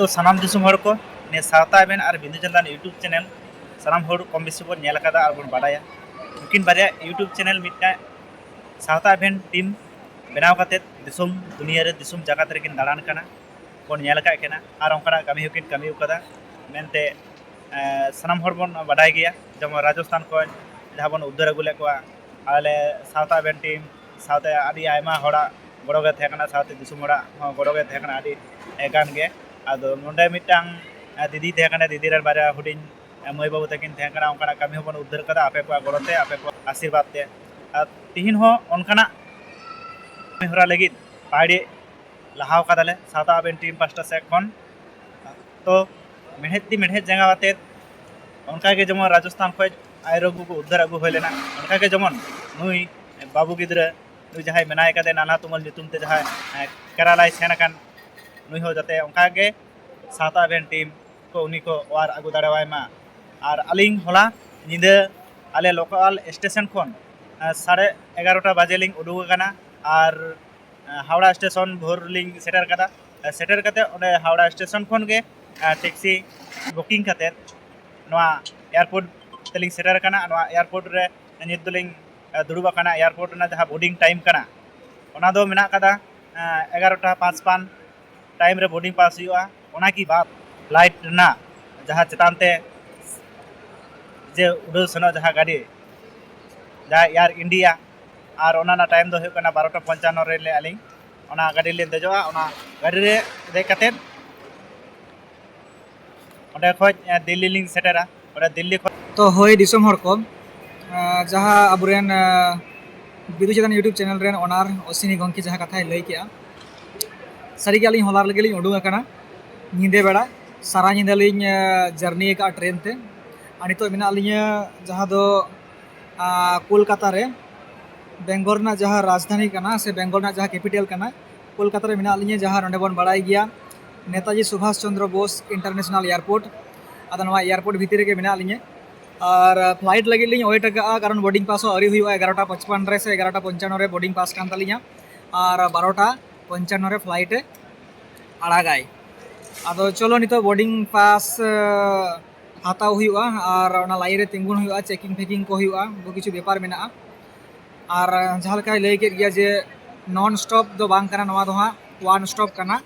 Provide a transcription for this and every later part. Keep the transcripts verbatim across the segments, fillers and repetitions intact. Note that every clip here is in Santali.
ᱛᱚ ᱥᱟᱱᱟᱢ ᱫᱤᱥᱚᱢ ᱦᱚᱲ ᱠᱚ, ᱱᱤᱭᱟᱹ ᱥᱟᱶᱛᱟ ᱮᱵᱷᱮᱱ ᱟᱨ ᱵᱤᱸᱫᱩ ᱪᱟᱸᱫᱟᱱ YouTube ᱪᱮᱱᱮᱞ ᱥᱟᱱᱟᱢ ᱦᱚᱲ ᱠᱚᱢ ᱵᱮᱥᱤ ᱵᱚᱱ ᱧᱮᱞ ᱟᱠᱟᱫᱟ ᱟᱨ ᱵᱚᱱ ᱵᱟᱰᱟᱭᱟ᱾ ᱩᱱᱠᱤᱱ ᱵᱟᱨᱭᱟ YouTube ᱪᱮᱱᱮᱞ ᱢᱤᱫᱴᱟᱝ ᱥᱟᱶᱛᱟ ᱮᱵᱷᱮᱱ ᱴᱤᱢ ᱵᱮᱱᱟᱣ ᱠᱟᱛᱮᱫ ᱫᱤᱥᱚᱢ ᱫᱩᱱᱤᱭᱟᱹ ᱨᱮ ᱫᱤᱥᱚᱢ ᱡᱟᱠᱟᱛ ᱨᱮᱠᱤᱱ ᱫᱟᱬᱟᱱ ᱠᱟᱱᱟ, ᱵᱚᱱ ᱧᱮᱞ ᱟᱠᱟᱫ ᱠᱤᱱᱟ ᱟᱨ ᱚᱱᱠᱟᱱᱟᱜ ᱠᱟᱹᱢᱤ ᱦᱚᱸᱠᱤᱱ ᱠᱟᱹᱢᱤ ᱟᱠᱟᱫᱟ ᱢᱮᱱᱛᱮ ᱥᱟᱱᱟᱢ ᱦᱚᱲ ᱵᱚᱱ ᱵᱟᱰᱟᱭ ᱜᱮᱭᱟ᱾ ᱡᱮᱢᱚᱱ ᱨᱟᱡᱚᱥᱛᱷᱟᱱ ᱠᱷᱚᱱ ᱡᱟᱦᱟᱸ ᱵᱚᱱ ᱩᱫᱽᱫᱷᱟᱹᱨ ᱟᱹᱜᱩ ᱞᱮᱫ ᱠᱚᱣᱟ ᱟᱞᱮ ᱥᱟᱶᱛᱟ ᱮᱵᱷᱮᱱ ᱴᱤᱢ, ᱥᱟᱶᱛᱮ ᱟᱹᱰᱤ ᱟᱭᱢᱟ ᱦᱚᱲᱟᱜ ᱜᱚᱲᱚ ᱜᱮ ᱛᱟᱦᱮᱸ ᱠᱟᱱᱟ, ᱥᱟᱶᱛᱮ ᱫᱤᱥᱚᱢ ᱦᱚᱲᱟᱜ ᱦᱚᱸ ᱜᱚᱲᱚ ᱜᱮ ᱛᱟᱦᱮᱸ ᱠᱟᱱᱟ ᱟᱹᱰᱤ ᱜᱟᱱ ᱜᱮ᱾ ᱟᱫᱚ ᱱᱚᱰᱮ ᱢᱤᱫᱴᱟᱝ ᱫᱤᱫᱤ ᱛᱟᱦᱮᱸ ᱠᱟᱱᱟ, ᱫᱤᱫᱤ ᱨᱮᱱ ᱵᱟᱨᱭᱟ ᱦᱩᱰᱤᱧ ᱢᱟᱹᱭ ᱵᱟᱹᱵᱩ ᱛᱟᱹᱠᱤᱱ ᱛᱟᱦᱮᱸ ᱠᱟᱱᱟ, ᱚᱱᱠᱟᱱᱟᱜ ᱠᱟᱹᱢᱤ ᱦᱚᱸᱵᱚᱱ ᱩᱫᱽᱫᱷᱟᱹᱨ ᱠᱟᱫᱟ ᱟᱯᱮ ᱠᱚᱣᱟᱜ ᱜᱚᱲᱚ ᱛᱮ, ᱟᱯᱮ ᱠᱚᱣᱟᱜ ᱟᱥᱤᱨᱵᱟᱫᱽ ᱛᱮ᱾ ᱟᱨ ᱛᱤᱦᱤᱧ ᱦᱚᱸ ᱚᱱᱠᱟᱱᱟᱜ ᱠᱟᱹᱢᱤ ᱦᱚᱨᱟ ᱞᱟᱹᱜᱤᱫ ᱯᱟᱹᱦᱤᱲᱤ ᱞᱟᱦᱟᱣ ᱠᱟᱫᱟᱞᱮ ᱥᱟᱶᱛᱟ ᱮᱵᱷᱮᱱ ᱴᱤᱢ ᱯᱟᱥᱴᱟ ᱥᱮᱫ ᱠᱷᱚᱱ᱾ ᱛᱚ ᱢᱮᱲᱦᱮᱫ ᱛᱤ ᱢᱮᱲᱦᱮᱫ ᱡᱟᱸᱜᱟ ᱟᱛᱮᱫ ᱚᱱᱠᱟᱜᱮ ᱡᱮᱢᱚᱱ ᱨᱟᱡᱚᱥᱛᱷᱟᱱ ᱠᱷᱚᱱ ᱟᱭᱨᱚ ᱠᱚ ᱩᱫᱽᱫᱷᱟᱹᱨ ᱟᱹᱜᱩ ᱦᱩᱭ ᱞᱮᱱᱟ, ᱚᱱᱠᱟᱜᱮ ᱡᱮᱢᱚᱱ ᱱᱩᱭ ᱵᱟᱹᱵᱩ ᱜᱤᱫᱽᱨᱟᱹ, ᱱᱩᱭ ᱡᱟᱦᱟᱸᱭ ᱢᱮᱱᱟᱭ ᱠᱟᱫᱮ ᱱᱟᱞᱦᱟ ᱛᱩᱢᱟᱹᱞ ᱧᱩᱛᱩᱢ ᱛᱮ ᱡᱟᱦᱟᱸᱭ ᱠᱮᱨᱟᱞᱟᱭ ᱥᱮᱱ ᱟᱠᱟᱱ, ᱱᱩᱭ ᱦᱚᱸ ᱡᱟᱛᱮ ᱚᱱᱠᱟᱜᱮ ᱥᱟᱶᱛᱟ ᱮᱵᱷᱮᱱ ᱴᱤᱢ ᱠᱚ ᱩᱱᱤ ᱠᱚ ᱚᱣᱟᱨ ᱟᱹᱜᱩ ᱫᱟᱲᱮᱣᱟᱭ ᱢᱟ᱾ ᱟᱨ ᱟᱹᱞᱤᱧ ᱦᱚᱞᱟ ᱧᱤᱫᱟᱹ ᱟᱞᱮ ᱞᱳᱠᱟᱞ ᱥᱴᱮᱥᱚᱱ ᱠᱷᱚᱱ ᱥᱟᱲᱮ ᱮᱜᱟᱨᱚᱴᱟ ᱵᱟᱡᱮ ᱞᱤᱧ ᱩᱰᱩᱠ ᱟᱠᱟᱱᱟ᱾ ᱟᱨ ᱦᱟᱣᱲᱟ ᱥᱴᱮᱥᱚᱱ ᱵᱷᱳᱨ ᱞᱤᱧ ᱥᱮᱴᱮᱨ ᱠᱟᱫᱟ᱾ ᱥᱮᱴᱮᱨ ᱠᱟᱛᱮ ᱚᱸᱰᱮ ᱦᱟᱣᱲᱟ ᱥᱴᱮᱥᱚᱱ ᱠᱷᱚᱱ ᱜᱮ ᱴᱮᱠᱥᱤ ᱵᱩᱠᱤᱝ ᱠᱟᱛᱮ ᱱᱚᱣᱟ ᱮᱭᱟᱨᱯᱳᱨᱴ ᱛᱮᱞᱤᱧ ᱥᱮᱴᱮᱨ ᱠᱟᱱᱟ᱾ ᱱᱚᱣᱟ ᱮᱭᱟᱨᱯᱳᱨᱴ ᱨᱮ ᱱᱤᱛ ᱫᱚᱞᱤᱧ ᱫᱩᱲᱩᱵ ᱟᱠᱟᱱᱟ᱾ ᱮᱭᱟᱨᱯᱳᱨᱴ ᱨᱮᱱᱟᱜ ᱡᱟᱦᱟᱸ ᱵᱳᱨᱰᱤᱝ ᱴᱟᱭᱤᱢ ᱠᱟᱱᱟ, ᱚᱱᱟ ᱫᱚ ᱢᱮᱱᱟᱜ ᱠᱟᱫᱟ ᱮᱜᱟᱨᱚᱴᱟ ᱯᱟᱸᱪᱯᱟᱱ ᱴᱟᱭᱤᱢ ᱨᱮ ᱵᱳᱨᱰᱤᱝ ᱯᱟᱥ ᱦᱩᱭᱩᱜᱼᱟ᱾ ᱚᱱᱟ ᱠᱤ ᱵᱟᱫ ᱯᱷᱞᱟᱭᱤᱴ ᱨᱮᱱᱟᱜ ᱡᱟᱦᱟᱸ ᱪᱮᱛᱟᱱ ᱛᱮ ᱡᱮ ᱩᱰᱟᱹᱣ ᱥᱮᱱᱚᱜ ᱡᱟᱦᱟᱸ ᱜᱟᱹᱰᱤ, ᱡᱟᱦᱟᱸ ᱮᱭᱟᱨ ᱤᱱᱰᱤᱭᱟ, ᱟᱨ ᱚᱱᱟ ᱨᱮᱱᱟᱜ ᱴᱟᱭᱤᱢ ᱫᱚ ᱦᱩᱭᱩᱜ ᱠᱟᱱᱟ ᱵᱟᱨᱚᱴᱟ ᱯᱚᱧᱪᱟᱱᱱᱚ ᱨᱮ ᱟᱹᱞᱤᱧ ᱚᱱᱟ ᱜᱟᱹᱰᱤ ᱞᱤᱧ ᱫᱮᱡᱚᱜᱼᱟ᱾ ᱚᱱᱟ ᱜᱟᱹᱰᱤ ᱨᱮ ᱫᱮᱡ ᱠᱟᱛᱮᱫ ᱚᱸᱰᱮ ᱠᱷᱚᱡ ᱫᱤᱞᱞᱤ ᱞᱤᱧ ᱥᱮᱴᱮᱨᱟ᱾ ᱚᱸᱰᱮ ᱫᱤᱞᱞᱤ ᱠᱷᱚᱡ ᱛᱚ ᱦᱳᱭ, ᱫᱤᱥᱚᱢ ᱦᱚᱲ ᱠᱚ, ᱡᱟᱦᱟᱸ ᱟᱵᱚᱨᱮᱱ ᱵᱤᱫᱩ ᱪᱟᱸᱫᱟᱱ YouTube ᱪᱮᱱᱮᱞ ᱨᱮᱱ ᱚᱱᱟᱨ ᱚᱥᱤᱱᱤ ᱜᱚᱢᱠᱮ ᱡᱟᱦᱟᱸ ᱠᱟᱛᱷᱟᱭ ᱞᱟᱹᱭ ᱠᱮᱜᱼᱟ, ᱥᱟᱹᱨᱤᱜᱮ ᱟᱹᱞᱤᱧ ᱦᱚᱞᱟ ᱨᱮᱜᱮ ᱞᱤᱧ ᱩᱰᱩᱝ ᱟᱠᱟᱱᱟ ᱧᱤᱫᱟᱹ ᱵᱮᱲᱟ᱾ ᱥᱟᱨᱟ ᱧᱤᱫᱟᱹ ᱞᱤᱧ ᱡᱟᱨᱱᱤ ᱟᱠᱟᱫᱼᱟ ᱴᱨᱮᱱ ᱛᱮ᱾ ᱟᱨ ᱱᱤᱛᱚᱜ ᱢᱮᱱᱟᱜ ᱞᱤᱧᱟᱹ ᱡᱟᱦᱟᱸ ᱫᱚ ᱠᱳᱞᱠᱟᱛᱟ ᱨᱮ, ᱵᱮᱝᱜᱚᱞ ᱨᱮᱱᱟᱜ ᱡᱟᱦᱟᱸ ᱨᱟᱡᱽᱫᱷᱟᱱᱤ ᱠᱟᱱᱟ ᱥᱮ ᱵᱮᱝᱜᱚᱞ ᱨᱮᱱᱟᱜ ᱡᱟᱦᱟᱸ ᱠᱮᱯᱤᱴᱟᱞ ᱠᱟᱱᱟ, ᱠᱳᱞᱠᱟᱛᱟ ᱨᱮ ᱢᱮᱱᱟᱜ ᱞᱤᱧᱟᱹ, ᱡᱟᱦᱟᱸ ᱱᱚᱰᱮ ᱵᱚᱱ ᱵᱟᱲᱟᱭ ᱜᱮᱭᱟ ᱱᱮᱛᱟᱡᱤ ᱥᱩᱵᱷᱟᱥ ᱪᱚᱱᱫᱨᱚ ᱵᱳᱥ ᱤᱱᱴᱟᱨᱱᱮᱥᱚᱱᱟᱞ ᱮᱭᱟᱨᱯᱳᱨᱴ᱾ ᱟᱫᱚ ᱱᱚᱣᱟ ᱮᱭᱟᱨᱯᱳᱨᱴ ᱵᱷᱤᱛᱤᱨ ᱨᱮᱜᱮ ᱢᱮᱱᱟᱜ ᱞᱤᱧᱟᱹ᱾ ᱟᱨ ᱯᱷᱞᱟᱭᱤᱴ ᱞᱟᱹᱜᱤᱫ ᱞᱤᱧ ᱳᱭᱮᱴ ᱟᱠᱟᱫᱼᱟ, ᱠᱟᱨᱚᱱ ᱵᱳᱨᱰᱤᱝ ᱯᱟᱥ ᱦᱚᱸ ᱟᱹᱣᱨᱤ ᱦᱩᱭᱩᱜᱼᱟ᱾ ᱮᱜᱟᱨᱚᱴᱟ ᱯᱚᱪᱯᱟᱱ ᱨᱮ ᱥᱮ ᱮᱜᱟᱨᱚᱴᱟ ᱯᱚᱧᱪᱟᱱᱱᱚ ᱨᱮ ᱵᱳᱨᱰᱤᱝ ᱯᱟᱥ ᱠᱟᱱ ᱛᱟᱹᱞᱤᱧᱟ, ᱟᱨ ᱵᱟᱨᱚᱴᱟ ᱯᱚᱧᱪᱟᱱᱱᱚ ᱨᱮ ᱯᱷᱞᱟᱭᱤᱴ ᱮ ᱟᱲᱟᱜᱟᱭ᱾ ᱟᱫᱚ ᱪᱚᱞᱚ, ᱱᱤᱛᱚᱜ ᱵᱳᱨᱰᱤᱝ ᱯᱟᱥ ᱦᱟᱛᱟᱣ ᱦᱩᱭᱩᱜᱼᱟ ᱟᱨ ᱚᱱᱟ ᱞᱟᱭᱤᱱ ᱨᱮ ᱛᱤᱸᱜᱩᱱ ᱦᱩᱭᱩᱜᱼᱟ, ᱪᱮᱠᱤᱝ ᱯᱷᱮᱠᱤᱝ ᱠᱚ ᱦᱩᱭᱩᱜᱼᱟ, ᱵᱚᱦᱩ ᱠᱤᱪᱷᱩ ᱵᱮᱯᱟᱨ ᱢᱮᱱᱟᱜᱼᱟ᱾ ᱟᱨ ᱡᱟᱦᱟᱸ ᱞᱮᱠᱟᱭ ᱞᱟᱹᱭ ᱠᱮᱫ ᱜᱮᱭᱟ ᱡᱮ ᱱᱚᱱ ᱥᱴᱚᱯ ᱫᱚ ᱵᱟᱝ ᱠᱟᱱᱟ, ᱱᱚᱣᱟ ᱫᱚ ᱦᱟᱸᱜ ᱚᱣᱟᱱ ᱥᱴᱚᱯ ᱠᱟᱱᱟ᱾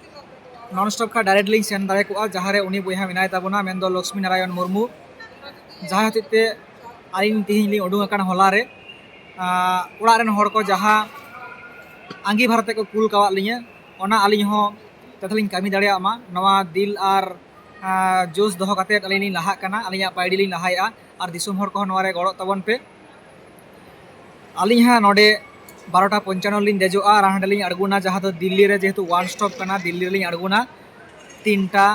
ᱱᱚᱱ ᱥᱴᱚᱯ ᱠᱷᱟᱱ ᱰᱟᱭᱨᱮᱠᱴ ᱞᱤᱧ ᱥᱮᱱ ᱫᱟᱲᱮ ᱠᱚᱜᱼᱟ ᱡᱟᱦᱟᱸ ᱨᱮ ᱩᱱᱤ ᱵᱚᱭᱦᱟ ᱢᱮᱱᱟᱭ ᱛᱟᱵᱚᱱᱟ, ᱢᱮᱱᱫᱚ ᱞᱚᱠᱥᱢᱤ ᱱᱟᱨᱟᱭᱚᱱ ᱢᱩᱨᱢᱩ, ᱡᱟᱦᱟᱸ ᱦᱚᱛᱮᱡ ᱛᱮ ᱟᱹᱞᱤᱧ ᱛᱮᱦᱮᱧ ᱞᱤᱧ ᱩᱰᱩᱝ ᱟᱠᱟᱱ ᱦᱚᱞᱟ ᱨᱮ᱾ ᱟᱸ, ᱚᱲᱟᱜ ᱨᱮᱱ ᱦᱚᱲ ᱠᱚ ᱡᱟᱦᱟᱸ ᱟᱸᱜᱤᱵᱷᱟᱨ ᱛᱮ ᱠᱚ ᱠᱩᱞ ᱠᱟᱣᱟᱫ ᱞᱤᱧᱟᱹ, ᱚᱱᱟ ᱟᱹᱞᱤᱧ ᱦᱚᱸ ᱡᱟᱛᱮ ᱞᱤᱧ ᱠᱟᱹᱢᱤ ᱫᱟᱲᱮᱭᱟᱜ ᱢᱟ, ᱱᱚᱣᱟ ᱫᱤᱞ ᱟᱨ, ᱟᱸ, ᱡᱳᱥ ᱫᱚᱦᱚ ᱠᱟᱛᱮᱫ ᱟᱹᱞᱤᱧ ᱞᱤᱧ ᱞᱟᱦᱟᱜ ᱠᱟᱱᱟ, ᱟᱹᱞᱤᱧᱟᱜ ᱯᱟᱭᱰᱤ ᱞᱤᱧ ᱞᱟᱦᱟᱭᱮᱫᱼᱟ᱾ ᱟᱨ ᱫᱤᱥᱚᱢ ᱦᱚᱲ ᱠᱚᱦᱚᱸ ᱱᱚᱣᱟ ᱨᱮ ᱜᱚᱲᱚᱜ ᱛᱟᱵᱚᱱ ᱯᱮ᱾ ᱟᱹᱞᱤᱧ ᱦᱟᱸᱜ ᱱᱚᱰᱮ ᱵᱟᱨᱚᱴᱟ ᱯᱚᱧᱪᱟᱱᱱᱚ ᱞᱤᱧ ᱫᱮᱡᱚᱜᱼᱟ ᱟᱨ ᱦᱟᱸᱰᱮ ᱞᱤᱧ ᱟᱬᱜᱚᱱᱟ, ᱡᱟᱦᱟᱸ ᱫᱚ ᱫᱤᱞᱞᱤ ᱨᱮ, ᱡᱮᱦᱮᱛᱩ ᱚᱣᱟᱱ ᱥᱴᱚᱯ ᱠᱟᱱᱟ, ᱫᱤᱞᱞᱤ ᱨᱮᱞᱤᱧ ᱟᱬᱜᱚᱱᱟ ᱛᱤᱱᱴᱟ,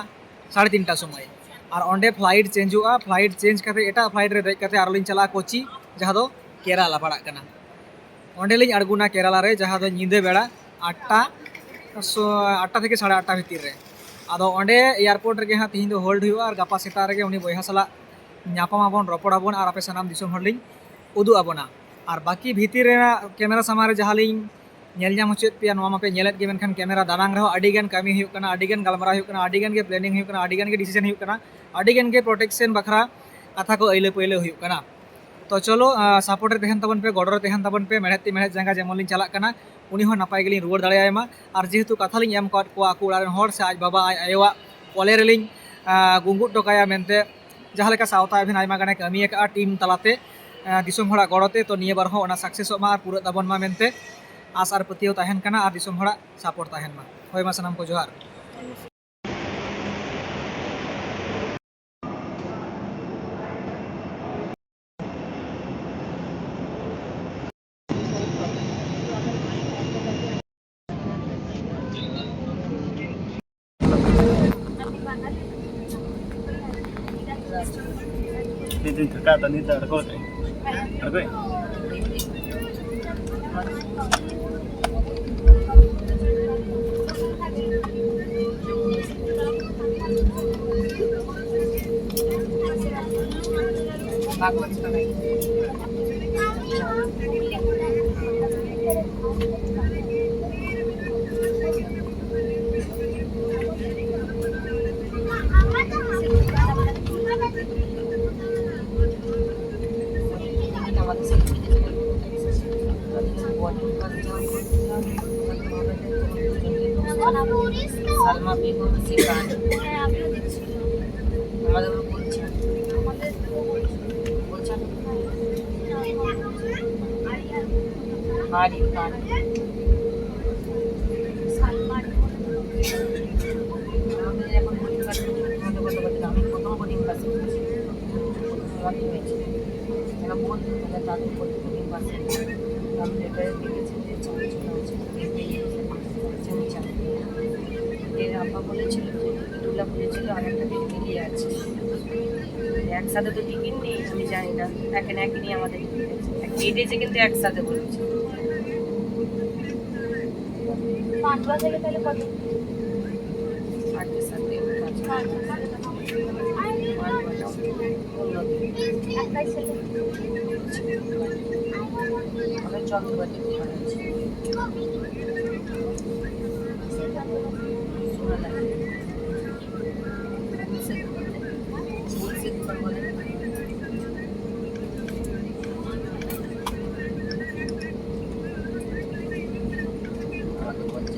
ᱥᱟᱲᱮ ᱛᱤᱱᱴᱟ ᱥᱚᱢᱚᱭ᱾ ᱟᱨ ᱚᱸᱰᱮ ᱯᱷᱞᱟᱭᱤᱴ ᱪᱮᱧᱡᱚᱜᱼᱟ, ᱯᱷᱞᱟᱭᱤᱴ ᱪᱮᱧᱡᱽ ᱠᱟᱛᱮ ᱮᱴᱟᱜ ᱯᱷᱞᱟᱭᱤᱴ ᱨᱮ ᱫᱮᱡ ᱠᱟᱛᱮ ᱟᱨᱚ ᱞᱤᱧ ᱪᱟᱞᱟᱜᱼᱟ ᱠᱳᱪᱤ, ᱡᱟᱦᱟᱸ ᱫᱚ ᱠᱮᱨᱟᱞᱟ ᱯᱟᱲᱟᱜ ᱠᱟᱱᱟ᱾ ᱚᱸᱰᱮ ᱞᱤᱧ ᱟᱬᱜᱚᱱᱟ ᱠᱮᱨᱟᱞᱟ ᱨᱮ, ᱡᱟᱦᱟᱸ ᱫᱚ ᱧᱤᱫᱟᱹ ᱵᱮᱲᱟ ᱟᱴᱴᱟ, ᱥᱚ-, ᱟᱴᱴᱟ ᱛᱷᱮᱠᱮ ᱥᱟᱲᱮ ᱟᱴᱴᱟ ᱵᱷᱤᱛᱤᱨ ᱨᱮ᱾ ᱟᱫᱚ ᱚᱸᱰᱮ ᱮᱭᱟᱨᱯᱳᱨᱴ ᱨᱮᱜᱮ ᱦᱟᱸᱜ ᱛᱤᱦᱤᱧ ᱫᱚ ᱦᱳᱞᱰ ᱦᱩᱭᱩᱜᱼᱟ ᱟᱨ ᱜᱟᱯᱟ ᱥᱮᱛᱟᱜ ᱨᱮᱜᱮ ᱩᱱᱤ ᱵᱚᱭᱦᱟ ᱥᱟᱞᱟᱜ ᱧᱟᱯᱟᱢ ᱟᱵᱚᱱ, ᱨᱚᱯᱚᱲ ᱟᱵᱚᱱ ᱟᱨ ᱟᱯᱮ ᱥᱟᱱᱟᱢ ᱫᱤᱥᱚᱢ ᱦᱚᱲ ᱞᱤᱧ ᱩᱫᱩᱜ ᱟᱵᱚᱱᱟ᱾ ᱟᱨ ᱵᱟᱹᱠᱤ ᱵᱷᱤᱛᱤᱨ ᱨᱮᱱᱟᱜ ᱠᱮᱢᱮᱨᱟ ᱥᱟᱢᱟᱝ ᱨᱮ ᱡᱟᱦᱟᱸ ᱞᱤᱧ ᱧᱮᱞ ᱧᱟᱢ ᱦᱚᱪᱚᱭᱮᱫ ᱯᱮᱭᱟ, ᱱᱚᱣᱟ ᱢᱟᱯᱮ ᱧᱮᱞᱮᱫ ᱜᱮ, ᱢᱮᱱᱠᱷᱟᱱ ᱠᱮᱢᱮᱨᱟ ᱫᱟᱱᱟᱝ ᱨᱮᱦᱚᱸ ᱟᱹᱰᱤ ᱜᱟᱱ ᱠᱟᱹᱢᱤ ᱦᱩᱭᱩᱜ ᱠᱟᱱᱟ, ᱟᱹᱰᱤ ᱜᱟᱱ ᱜᱟᱞᱢᱟᱨᱟᱣ ᱦᱩᱭᱩᱜ ᱠᱟᱱᱟ, ᱟᱹᱰᱤ ᱜᱟᱱ ᱜᱮ ᱯᱞᱮᱱᱤᱝ ᱦᱩᱭᱩᱜ ᱠᱟᱱᱟ, ᱟᱹᱰᱤ ᱜᱟᱱ ᱜᱮ ᱯᱨᱚᱴᱮᱠᱥᱚᱱ ᱵᱟᱠᱷᱨᱟ ᱠᱟᱛᱷᱟ ᱠᱚ ᱟᱹᱭᱞᱟᱹ ᱯᱟᱹᱭᱞᱟᱹ ᱦᱩᱭᱩᱜ ᱠᱟᱱᱟ᱾ ᱛᱚ ᱪᱚᱞᱚ, ᱟᱸ, ᱥᱟᱯᱳᱨᱴ ᱨᱮ ᱛᱟᱦᱮᱱ ᱛᱟᱵᱚᱱ ᱯᱮ, ᱜᱚᱲᱚ ᱨᱮ ᱛᱟᱦᱮᱱ ᱛᱟᱵᱚᱱ ᱯᱮ, ᱢᱮᱲᱦᱮᱫ ᱛᱤ ᱢᱮᱲᱦᱮᱫ ᱡᱟᱸᱜᱟ ᱡᱮᱢᱚᱱ ᱞᱤᱧ ᱪᱟᱞᱟᱜ ᱠᱟᱱᱟ, ᱩᱱᱤ ᱦᱚᱸ ᱱᱟᱯᱟᱭ ᱜᱮᱞᱤᱧ ᱨᱩᱣᱟᱹᱲ ᱫᱟᱲᱮᱭᱟᱭ ᱢᱟ᱾ ᱟᱨ ᱡᱮᱦᱮᱛᱩ ᱠᱟᱛᱷᱟ ᱞᱤᱧ ᱮᱢ ᱟᱠᱟᱫ ᱠᱚᱣᱟ ᱟᱠᱚ ᱚᱲᱟᱜ ᱨᱮᱱ ᱦᱚᱲ ᱥᱮ ᱟᱡ ᱵᱟᱵᱟ, ᱟᱡ ᱟᱭᱳᱣᱟᱜ ᱠᱚᱞᱮ ᱨᱮᱞᱤᱧ, ᱟᱸ, ᱜᱩᱸᱜᱩᱫ ᱦᱚᱴᱚ ᱠᱟᱭᱟ ᱢᱮᱱᱛᱮ, ᱡᱟᱦᱟᱸ ᱞᱮᱠᱟ ᱥᱟᱶᱛᱟ ᱟᱹᱵᱷᱤᱱ ᱟᱭᱢᱟ ᱜᱟᱱᱮ ᱠᱟᱹᱢᱤ ᱟᱠᱟᱫᱼᱟ ᱴᱤᱢ ᱛᱟᱞᱟᱛᱮ, ᱟᱸ, ᱫᱤᱥᱚᱢ ᱦᱚᱲᱟᱜ ᱜᱚᱲᱚ ᱛᱮ᱾ ᱛᱚ ᱱᱤᱭᱟᱹ ᱵᱟᱨ ᱦᱚᱸ ᱚᱱᱟ ᱥᱟᱠᱥᱮᱥᱚᱜ ᱢᱟ ᱟᱨ ᱯᱩᱨᱟᱹᱜ ᱛᱟᱵᱚᱱ ᱢᱟ ᱢᱮᱱᱛᱮ ᱟᱥ ᱟᱨ ᱯᱟᱹᱛᱭᱟᱹᱣ ᱛᱟᱦᱮᱱ ᱠᱟᱱᱟ ᱟᱨ ᱫᱤᱥᱚᱢ ᱦᱚᱲᱟᱜ ᱥᱟᱯᱳᱨᱴ ᱛᱟᱦᱮᱱ ᱢᱟ᱾ ᱦᱳᱭ, ᱢᱟ ᱥᱟᱱᱟᱢ ᱠᱚ ᱡᱚᱦᱟᱨ᱾ ᱱᱤᱛ ᱫᱚᱧ ᱛᱷᱟᱠᱟ ᱛᱚ, ᱱᱤᱛ ᱫᱚ ᱟᱬᱜᱚ ᱞᱮᱠᱷᱟᱡ᱾ ᱟᱬᱜᱚᱭ᱾ সালমা বেগম সিকান। আমাদের বলছেন। বলছেন। বাড়ি, বাড়ি। আমাদের এখন বোর্ডিং পাস, আমি প্রথম বোর্ডিং পাস করেছি। প্রথম আমাদের হয়েছে। এরা বলতো, তাহলে তাদের বোর্ডিং পাস। আমি লেটারে দেখেছি যে চারজন আছে। চারজন চাকরি। এর আব্বা বলেছিল যে, দুলা বলেছিল, "আর একটা বেবি আছে।" একসাথে তো টিকিট নেই, আমি জানি না। এখানে একই নিয়ে আমাদের টিকিট আছে। কেটেছে কিন্তু একসাথে বলেছে। পাঁচ বছরে তাহলে কত? আট বছর, তিন বছর। পাঁচ বছর। পাঁচ বছর। একটাই ছেলে। আমরা যন্ত্রপাতি দোকান আছে।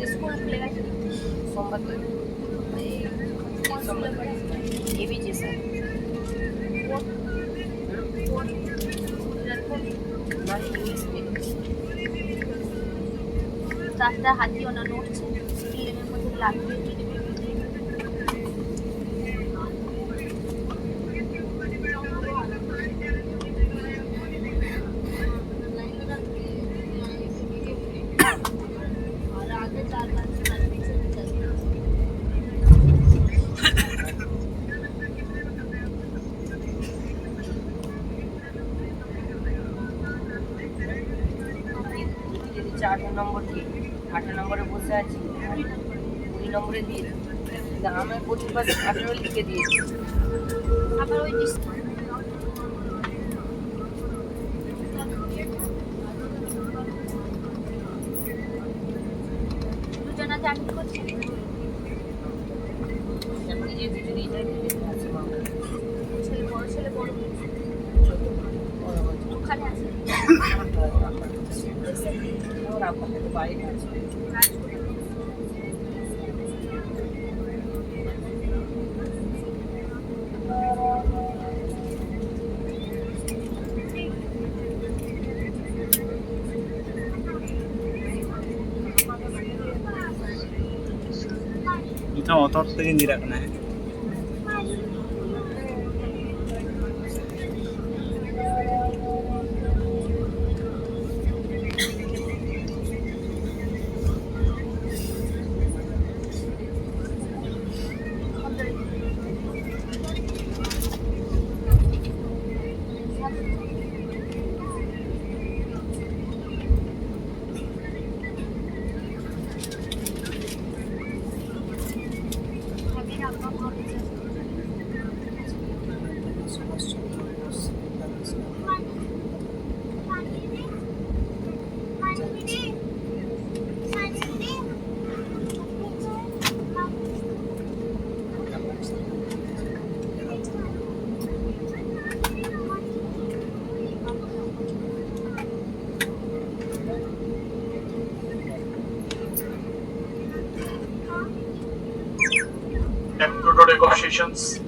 স্কুল খুলে গেছে। সোমবার তো এই সোমবার। এবিজে স্যার। কোন, কোন স্কুল? না, ইংলিশ মিডিয়াম। রাস্তায় হাতি ওনার নড়ছে, বিল্ডিংয়ের মধ্যে লাফিয়ে চলে গেছে। যদি চার নম্বর দিয়ে, আঠারো নম্বরে বসে আছি, কুড়ি নম্বরে দিয়ে দিই। কিন্তু আমার কোচিং পাস আঠারো লিখে দিয়েছি। আবার ওই ডিস- দুজনাতে আমি করছি। ছেলে বড়, ছেলে বড়। ওখানে আছে। ᱱᱤᱛ ᱦᱚᱸ ᱦᱚᱛᱚᱨ ᱛᱮᱜᱮ ᱧᱤᱨᱟᱜ ᱠᱟᱱᱟ᱾ Negotiations.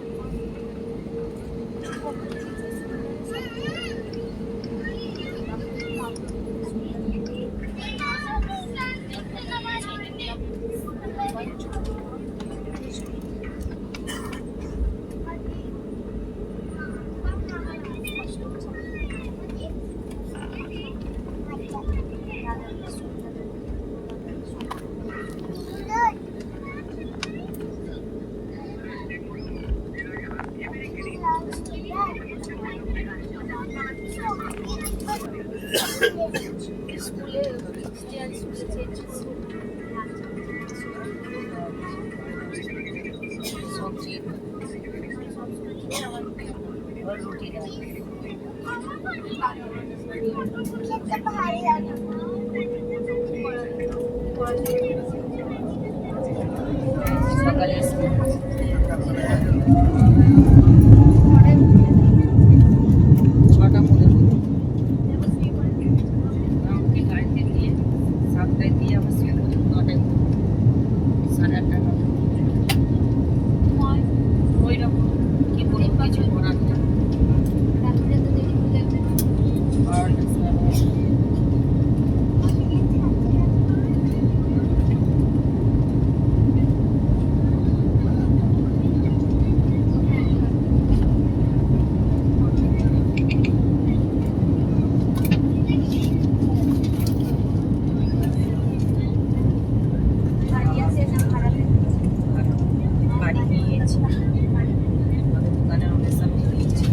ᱫᱚᱠᱟᱱ ᱨᱮ ᱚᱸᱰᱮ ᱥᱟᱵ ᱦᱩᱭ ᱦᱚᱪᱚ᱾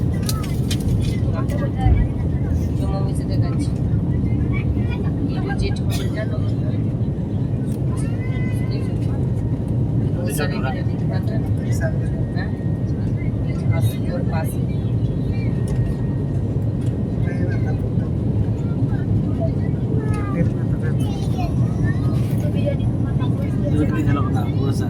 ᱡᱚᱢ ᱢᱤᱫ ᱥᱮᱫ ᱜᱟᱱ᱾ ᱤᱧ ᱫᱚ ᱪᱮᱫ ᱦᱚᱸ ᱵᱟᱹᱧ ᱜᱟᱱ᱾ ᱦᱮᱸ? ᱯᱟᱥ, ᱯᱟᱥ᱾ ᱧᱮᱞᱚᱜ ᱠᱟᱱᱟ ᱯᱩᱨᱟᱹ ᱥᱮ᱾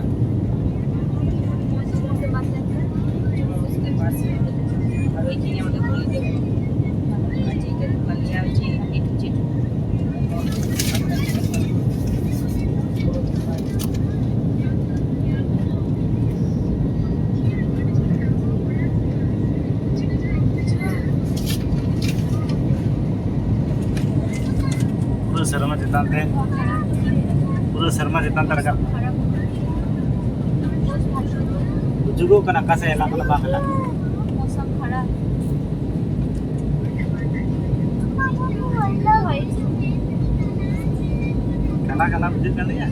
ᱯᱩᱨᱟᱹ ᱥᱮᱨᱢᱟ ᱪᱮᱛᱟᱱ ᱛᱮ, ᱯᱩᱨᱟᱹ ᱥᱮᱨᱢᱟ ᱪᱮᱛᱟᱱ ᱛᱮ ᱨᱟᱠᱟᱵ᱾ ᱵᱩᱡᱩᱜᱚᱜ ᱠᱟᱱᱟ ᱚᱠᱟ ᱥᱮᱫ ᱦᱮᱞᱟᱜ ᱠᱟᱱᱟ ᱵᱟᱝ ᱦᱮᱞᱟᱜ᱾ ᱠᱟᱱᱟ ᱠᱟᱱᱟ ᱵᱩᱡᱷᱟᱹᱜ ᱠᱟᱱ ᱜᱮᱭᱟ᱾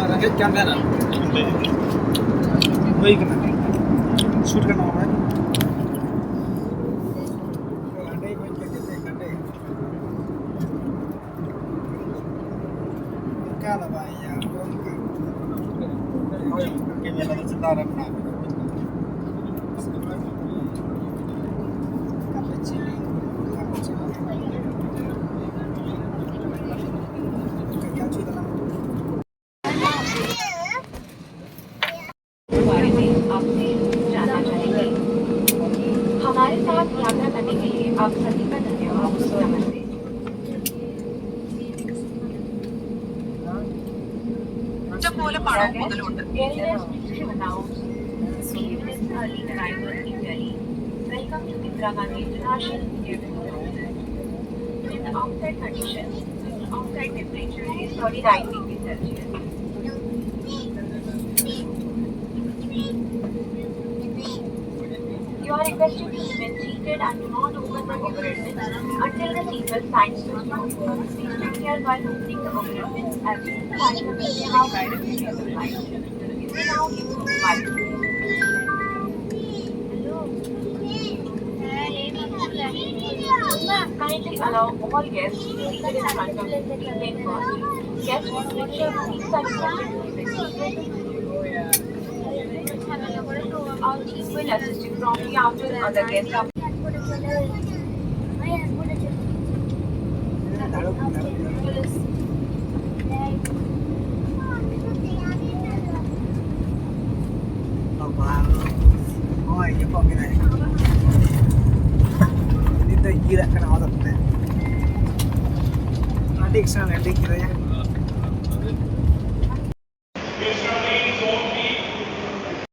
ᱨᱮᱸᱜᱮᱡ ᱠᱟᱱ ᱛᱟᱦᱮᱱᱟ᱾ ᱦᱩᱭ ᱠᱟᱱᱟ᱾ ᱥᱩᱴ ᱠᱟᱱᱟ ᱵᱷᱟᱭ᱾ ᱚᱱᱠᱟ ᱫᱚ ᱵᱟᱭ ᱤᱭᱟᱹ, ᱚᱱᱠᱟ᱾ ᱦᱳᱭ, ᱚᱱᱠᱟ ᱜᱮ ᱢᱮᱞᱟ ᱫᱚ ᱪᱮᱛᱟᱱ ᱨᱮ ᱢᱮᱱᱟᱜ ᱟᱠᱟᱫᱟ᱾ ᱟᱯᱮ ᱪᱮᱫ? ᱟᱯᱮ ᱪᱮᱫ? ᱚᱱᱠᱟ ᱜᱮ ᱟᱹᱪᱩᱨ ᱛᱟᱞᱟᱝ ᱢᱮ᱾ बारे में आपसे जानना चाहेंगे। हमारे साथ यात्रा करने के लिए आप सभी का धन्यवाद। ഇഷ്ടംപോലെ പണവും മുതലും ഉണ്ട്. Welcome to Indira Gandhi International Airport. In the outside conditions, outside temperature is thirty-nine degrees Celsius. You are requested to remain seated and do not open the overhead bins until the seatbelt signs to stop. Please take care while opening the overhead bins as you will find the bins now directly on the flight. You may now use the flight. Kindly allow all guests seated in front of the plane first. Guests with children, please are requested to remain seated. Our team will assist you promptly after the other guests are ᱱᱤᱛ ᱫᱚ ᱧᱤᱨᱟᱜ ᱠᱟᱱᱟ ᱚᱛ ᱛᱮ᱾ ᱟᱹᱰᱤ ᱮᱠᱥᱮᱱ ᱞᱮᱱᱰᱤᱝ ᱠᱮᱫᱟᱭᱟ᱾